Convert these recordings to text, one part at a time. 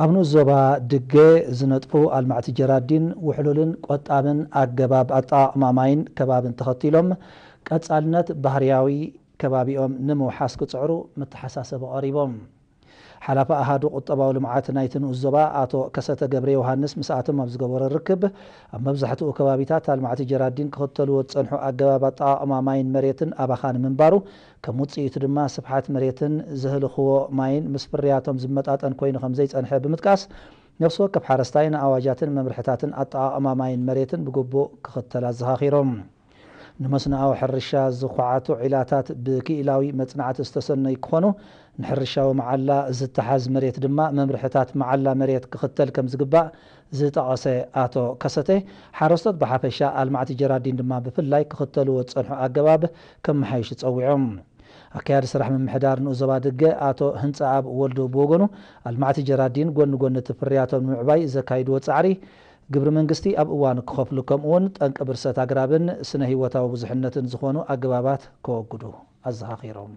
ኣብ ንኡስ ዞባ ድገ ዝነጥፉ ኣልማዕቲ ጀራዲን ውሕሉልን ቆጣብን ኣገባብ ኣጠቓቕማ ማይን ከባብን ተኸቲሎም ቀጻልነት ባህርያዊ ከባቢኦም ንምውሓስ ክጽዕሩ መተሓሳሰቢ ቀሪቦም። ሓላፊ ኣሃዱ ቁጠባዊ ልምዓት ናይቲ ንኡስ ዞባ ኣቶ ከሰተ ገብረ ዮሃንስ ምስኣቶም ኣብ ዝገበሮ ርክብ፣ ኣብ መብዛሕትኡ ከባቢታት ኣልማዕቲ ጀራዲን ክኽተልዎ ዝጸንሑ ኣገባብ ኣጠቓቕማ ማይን መሬትን ኣባኻኒ ምንባሩ፣ ከም ውጽኢቱ ድማ ስፍሓት መሬትን ዘህልኽዎ ማይን ምስ ፍርያቶም ዝመጣጠን ኮይኑ ከም ዘይጸንሐ ብምጥቃስ፣ ነፍሲ ወከፍ ሓረስታይ ንኣዋጃትን መምርሕታትን ኣጠቓቕማ ማይን መሬትን ብግቡእ ክኽተል ኣዘኻኺሮም። ንመስኖኣዊ ሕርሻ ዝኹዓቱ ዒላታት ብክኢላዊ መጽናዕቲ ዝተሰነዩ ክኾኑ፣ ንሕርሻዊ መዓላ ዝተሓዝ መሬት ድማ መምርሕታት መዓላ መሬት ክኽተል ከም ዝግባእ ዝጠቐሰ ኣቶ ከሰተ፣ ሓረስቶት ብሓፈሻ ኣልማዕቲ ጀራዲን ድማ ብፍላይ ክኽተልዎ ዝጸንሑ ኣገባብ ከመሓይሹ ጸዊዖም። ኣካያዲ ስራሕ ምምሕዳር ንኡስ ዞባ ድገ ኣቶ ህንጻኣብ ወልዱ ብወገኑ፣ ኣልማዕቲ ጀራዲን ጎኒ ጎኒ እቲ ፍርያቶም ንምዕባይ ዘካይድዎ ጻዕሪ፣ ግብሪ መንግስቲ ኣብ እዋኑ ክኸፍሉ፣ ከምኡውን ጠንቂ ብርሰት ኣግራብን ስነ ህይወታዊ ብዙሕነትን ዝኾኑ ኣገባባት ከወግዱ ኣዘኻኺሮም።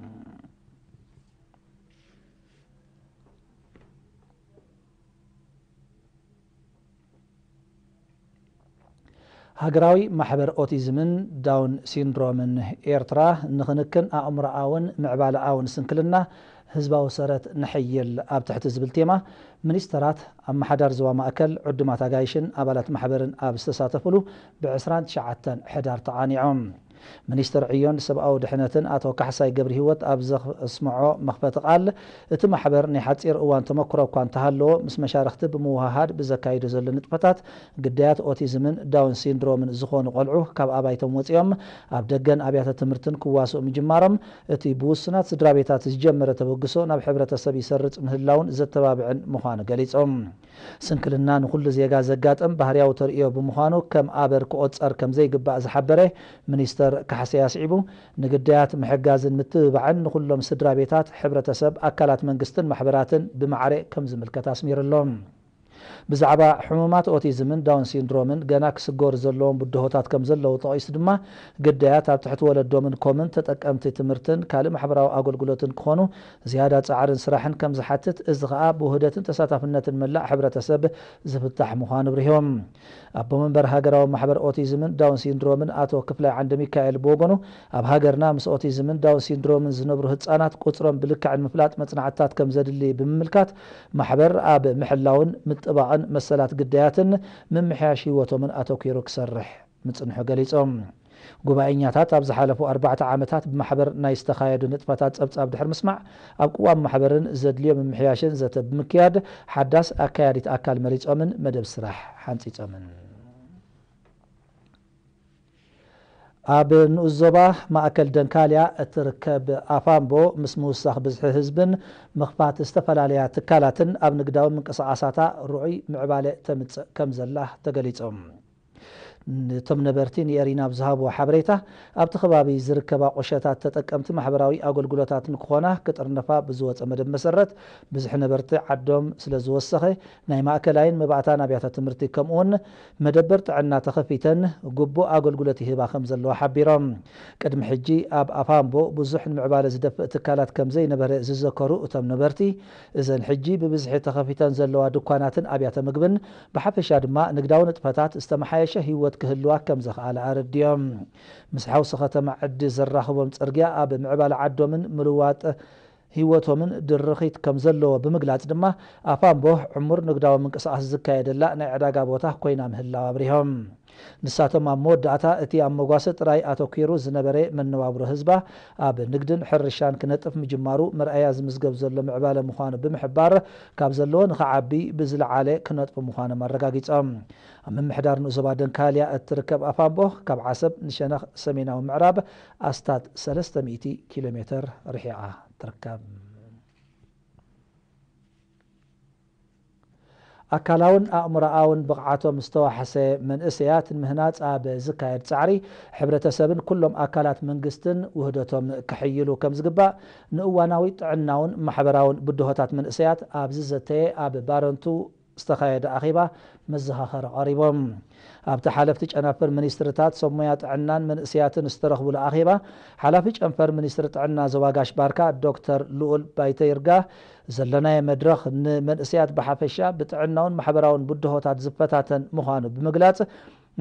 ሃገራዊ ማሕበር ኦቲዝምን ዳውን ሲንድሮምን ኤርትራ፣ ንኽንክን ኣእምሮኣውን ምዕባለኣውን ስንክልና ህዝባዊ ሰረት ነሐይል ኣብ ትሕቲ ዝብል ቴማ፣ ሚኒስተራት፣ ኣመሓዳር ዞባ ማእከል፣ ዕዱማት ኣጋይሽን ኣባላት ማሕበርን ኣብ ዝተሳተፍሉ፣ ብ ዕስራን ትሽዓተን ሕዳር ተቓኒዖም። ሚኒስተር ዕዮን ሰብኣዊ ድሕነትን ኣቶ ካሕሳይ ገብረሂወት ኣብ ዘስምዖ መኽፈቲ ቃል፣ እቲ ማሕበር ናይ ሓጺር እዋን ተመክሮ እኳ እንተሃለዎ፣ ምስ መሻርኽቲ ብምውህሃድ ብዘካይዶ ዘሎ ንጥፈታት፣ ግዳያት ኦቲዝምን ዳውን ሲንድሮምን ዝኾኑ ቆልዑ ካብ ኣባይቶም ወጺኦም ኣብ ደገን ኣብያተ ትምህርትን ክዋስኡ ምጅማሮም፣ እቲ ብውሱናት ስድራ ቤታት ዝጀመረ ተበግሶ ናብ ሕብረተሰብ ይሰርጽ ምህላውን ዘተባብዕን ምዃኑ ገሊጾም። ስንክልና ንኹሉ ዜጋ ዘጋጥም ባህርያዊ ተርእዮ ብምዃኑ፣ ከም ኣበር ክቑጸር ከም ዘይግባእ ዝሓበረ ሚኒስተር ካሕሳይ ኣስዒቡ፣ ንግዳያት ምሕጋዝን ምትብባዕን ንኹሎም ስድራ ቤታት፣ ሕብረተሰብ፣ ኣካላት መንግስትን ማሕበራትን ብማዕረ ከም ዝምልከት ኣስሚሩ ኣሎ። ብዛዕባ ሕሙማት ኦቲዝምን ዳውን ሲንድሮምን ገና ክስገሩ ዘለዎም ብድሆታት ከም ዘለዉ ጠቒሱ ድማ፣ ግዳያት ኣብ ትሕቲ ወለዶምን ኮምን ተጠቀምቲ ትምህርትን ካልእ ማሕበራዊ ኣገልግሎትን ክኾኑ ዝያዳ ጻዕርን ስራሕን ከም ዝሓትት፣ እዚ ኸኣ ብውህደትን ተሳታፍነትን መላእ ሕብረተሰብ ዝፍታሕ ምዃኑ ኣብሪሆም። ኣቦ መንበር ሃገራዊ ማሕበር ኦቲዝምን ዳውን ሲንድሮምን ኣቶ ክፍላይ ዓንደ ሚካኤል ብወገኑ፣ ኣብ ሃገርና ምስ ኦቲዝምን ዳውን ሲንድሮምን ዝነብሩ ህጻናት ቁጽሮም ብልክዕ ንምፍላጥ መጽናዕትታት ከም ዘድሊ ብምምልካት፣ ማሕበር ኣብ ምሕላውን ምጥባቕን መሰላት ግዳያትን ምምሕያሽ ህይወቶምን ኣተኲሩ ክሰርሕ ምጽንሑ ገሊጾም። ጉባኤኛታት ኣብ ዝሓለፉ ኣርባዕተ ዓመታት ብማሕበር ናይ ዝተኻየዱ ንጥፈታት ጸብጻብ ድሕሪ ምስማዕ፣ ኣብ ቅዋም ማሕበርን ዘድልዮ ምምሕያሽን ዘተ ብምክያድ፣ ሓዳስ ኣካያዲት ኣካል መሪጾምን መደብ ስራሕ ሓንጺጾምን። ኣብ ንኡስ ዞባ ማእከል ደንካልያ እትርከብ ኣፋምቦ፣ ምስ ምውሳኽ ብዝሒ ህዝብን ምኽፋት ዝተፈላለያ ትካላትን ኣብ ንግዳዊ ምንቅስቓሳታ ርኡይ ምዕባለ ተምጽእ ከም ዘላ ተገሊጹ። እቶም ነበርቲ ንኤሪና ኣብ ዝሃብዎ ሓበሬታ፣ ኣብቲ ከባቢ ዝርከባ ቁሸታት ተጠቀምቲ ማሕበራዊ ኣገልግሎታት ንክኾና ክጥርነፋ ብዝወጸ መደብ መሰረት፣ ብዝሒ ነበርቲ ዓዶም ስለ ዝወሰኸ፣ ናይ ማእከላይን መባእታን ኣብያተ ትምህርቲ፣ ከምኡውን መደበር ጥዕና ተኸፊተን ግቡእ ኣገልግሎት ይህባ ከም ዘለዋ ሓቢሮም። ቅድሚ ሕጂ ኣብ ኣፋምቦ ብዙሕ ንምዕባለ ዝደፍእ ትካላት ከም ዘይነበረ ዝዘከሩ እቶም ነበርቲ፣ እዘን ሕጂ ብብዝሒ ተኸፊተን ዘለዋ ድኳናትን ኣብያተ ምግብን፣ ብሓፈሻ ድማ ንግዳዊ ንጥፈታት ዝተመሓየሸ ህይወት ክህልዋ ከም ዘኽኣለ ኣረዲኦም። ምስ ሓውሲ ከተማ ዕዲ ዘራኽቦም ጽርግያ ኣብ ምዕባለ ዓዶምን ምልዋጥ ህይወቶምን ድርኺት ከም ዘለዎ ብምግላጽ ድማ፣ ኣፋምቦ ዕሙር ንግዳዊ ምንቅስቓስ ዝካየደላ ናይ ዕዳጋ ቦታ ኮይና ምህላዋ ኣብሪሆም። ንሳቶም ኣብ መወዳእታ፣ እቲ ኣብ መጓሰ ጥራይ ኣተኲሩ ዝነበረ መነባብሮ ህዝባ ኣብ ንግድን ሕርሻን ክነጥፍ ምጅማሩ መርኣያ ዝምዝገብ ዘሎ ምዕባለ ምዃኑ ብምሕባር፣ ካብ ዘለዎ ንኽዓቢ ብዝለዓለ ክነጥፉ ምዃኖም ኣረጋጊጾም። ኣብ ምምሕዳር ንኡስ ዞባ ደንካልያ እትርከብ ኣፋምቦ፣ ካብ ዓሰብ ንሸነኽ ሰሜናዊ ምዕራብ ኣስታት ሰለስተ ሚእቲ ኪሎ ሜተር ርሒቓ ትርከብ። ኣካላውን ኣእምሮኣውን ብቕዓቶም ዝተዋሕሰ መንእሰያት ንምህናጽ ኣብ ዝካየድ ጻዕሪ፣ ሕብረተሰብን ኩሎም ኣካላት መንግስትን ውህደቶም ከሕይሉ ከም ዝግባእ፣ ንእዋናዊ ጥዕናውን ማሕበራውን ብድሆታት መንእሰያት ኣብ ዝዘተየ ኣብ ባረንቱ ዝተኻየደ ኣኼባ መዘኻኸሪ ቀሪቦም። ኣብቲ ሓለፍቲ ጨናፍር ሚኒስትርታት፣ ሰብ ሞያ ጥዕናን መንእስያትን ዝተረኽቡሉ ኣኼባ፣ ሓላፊ ጨንፈር ሚኒስትሪ ጥዕና ዞባ ጋሽ ባርካ ዶክተር ልኡል ባይተ ይርጋ፣ ዘለናዮ መድረኽ ንመንእስያት ብሓፈሻ ብጥዕናውን ማሕበራውን ብድሆታት ዝፈታተን ምዃኑ ብምግላጽ፣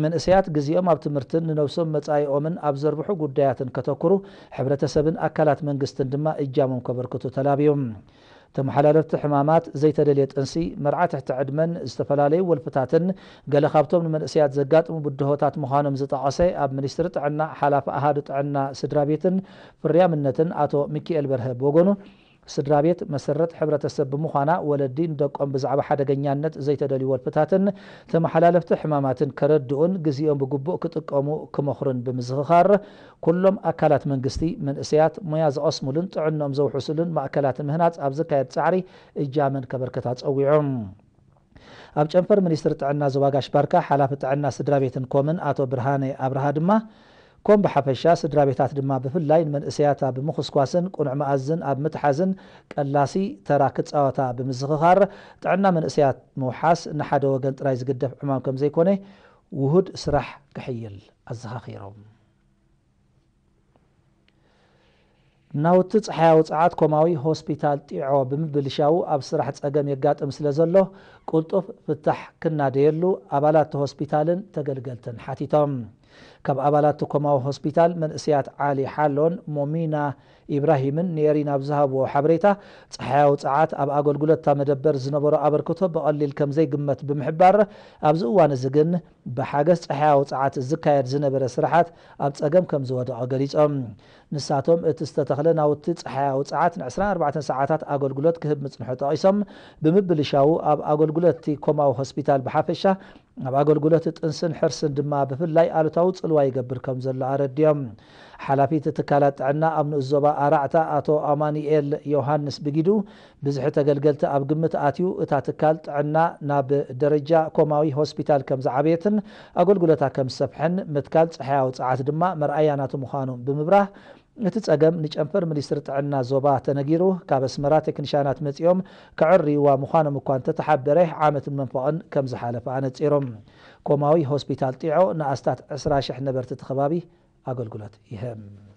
መንእስያት ግዜኦም ኣብ ትምህርትን ንነብሶም መጻኢኦምን ኣብ ዘርብሑ ጉዳያትን ከተኩሩ፣ ሕብረተሰብን ኣካላት መንግስትን ድማ እጃሞም ከበርክቱ ተላብዮም። ተመሓላለፍቲ ሕማማት፣ ዘይተደልየ ጥንሲ፣ መርዓ ትሕቲ ዕድመን ዝተፈላለዩ ወልፍታትን ገለ ካብቶም ንመንእስያት ዘጋጥሙ ብድሆታት ምዃኖም ዝጠቐሰ ኣብ ሚኒስትሪ ጥዕና ሓላፊ ኣሃዱ ጥዕና ስድራ ቤትን ፍርያምነትን ኣቶ ሚኪኤል በርሀ ብወገኑ፣ ስድራ ቤት መሰረት ሕብረተሰብ ብምዃና፣ ወለዲ ንደቆም ብዛዕባ ሓደገኛነት ዘይተደልዩ ወልፍታትን ተመሓላለፍቲ ሕማማትን ከረድኡን ግዜኦም ብግቡእ ክጥቀሙ ክመኽሩን ብምዝኽኻር፣ ኩሎም ኣካላት መንግስቲ፣ መንእሰያት ሞያ ዝቐስሙሉን ጥዕንኦም ዘውሕሱሉን ማእከላት ንምህናጽ ኣብ ዝካየድ ጻዕሪ እጃመን ከበርክታ ጸዊዖም። ኣብ ጨንፈር ሚኒስትሪ ጥዕና ዞባ ጋሽ ባርካ ሓላፊ ጥዕና ስድራ ቤትን ኮምን ኣቶ ብርሃነ ኣብርሃ ድማ፣ ኮም ብሓፈሻ ስድራ ቤታት ድማ ብፍላይ ንመንእሰያታ ብምኹስኳስን ቁኑዕ መኣዝን ኣብ ምትሓዝን ቀላሲ ተራ ክጻወታ ብምዝኽኻር፣ ጥዕና መንእሰያት ምውሓስ ንሓደ ወገን ጥራይ ዝግደፍ ዕማም ከም ዘይኮነ ውሁድ ስራሕ ክሕይል ኣዘኻኺሮም። ናውቲ ጸሓያዊ ጸዓት ኮማዊ ሆስፒታል ጢዖ ብምብልሻዉ ኣብ ስራሕ ጸገም የጋጥም ስለ ዘሎ፣ ቅልጡፍ ፍታሕ ክናደየሉ ኣባላት እቲ ሆስፒታልን ተገልገልትን ሓቲቶም። ካብ ኣባላት እቲ ኮማዊ ሆስፒታል መንእሰያት ዓሊ ሓሎን ሞሚና ኢብራሂምን ንኤሪና ኣብ ዝሃብዎ ሓበሬታ፣ ጸሓያዊ ጸዓት ኣብ ኣገልግሎት እታ መደበር ዝነበሮ ኣበርክቶ ብቐሊል ከም ዘይግመት ብምሕባር፣ ኣብዚ እዋን እዚ ግን ብሓገዝ ጸሓያዊ ጸዓት ዝካየድ ዝነበረ ስራሓት ኣብ ጸገም ከም ዝወደቐ ገሊጾም። ንሳቶም፣ እቲ ዝተተኽለ ናውቲ ጸሓያዊ ጸዓት ን ዕስራን ኣርባዕተን ሰዓታት ኣገልግሎት ክህብ ምጽንሑ ጠቒሶም፣ ብምብልሻዉ ኣብ ኣገልግሎት እቲ ኮማዊ ሆስፒታል ብሓፈሻ፣ ኣብ ኣገልግሎት ጥንስን ሕርስን ድማ ብፍላይ ኣሉታዊ ጽልዋ ይገብር ከም ዘሎ ኣረዲኦም። ሓላፊ እቲ ትካላት ጥዕና ኣብ ንኡስ ዞባ ኣራዕታ ኣቶ ኣማኑኤል ዮሃንስ ብጊዱ፣ ብዝሒ ተገልገልቲ ኣብ ግምት ኣትዩ፣ እታ ትካል ጥዕና ናብ ደረጃ ኮማዊ ሆስፒታል ከም ዝዓበየትን ኣገልግሎታ ከም ዝሰፍሐን፣ ምትካል ጸሓያዊ ጸዓት ድማ መርኣያ ናቱ ምዃኑ ብምብራህ፣ እቲ ጸገም ንጨንፈር ሚኒስትሪ ጥዕና ዞባ ተነጊሩ፣ ካብ ኣስመራ ቴክኒሻናት መጺኦም ከዕርይዋ ምዃኖም እኳ እንተተሓበረ፣ ዓመትን መንፈቕን ከም ዝሓለፈ ኣነጺሮም። ኮማዊ ሆስፒታል ጢዖ ንኣስታት ዕስራ ሽሕ ነበርቲ እቲ ከባቢ ኣገልግሎት ይህብ።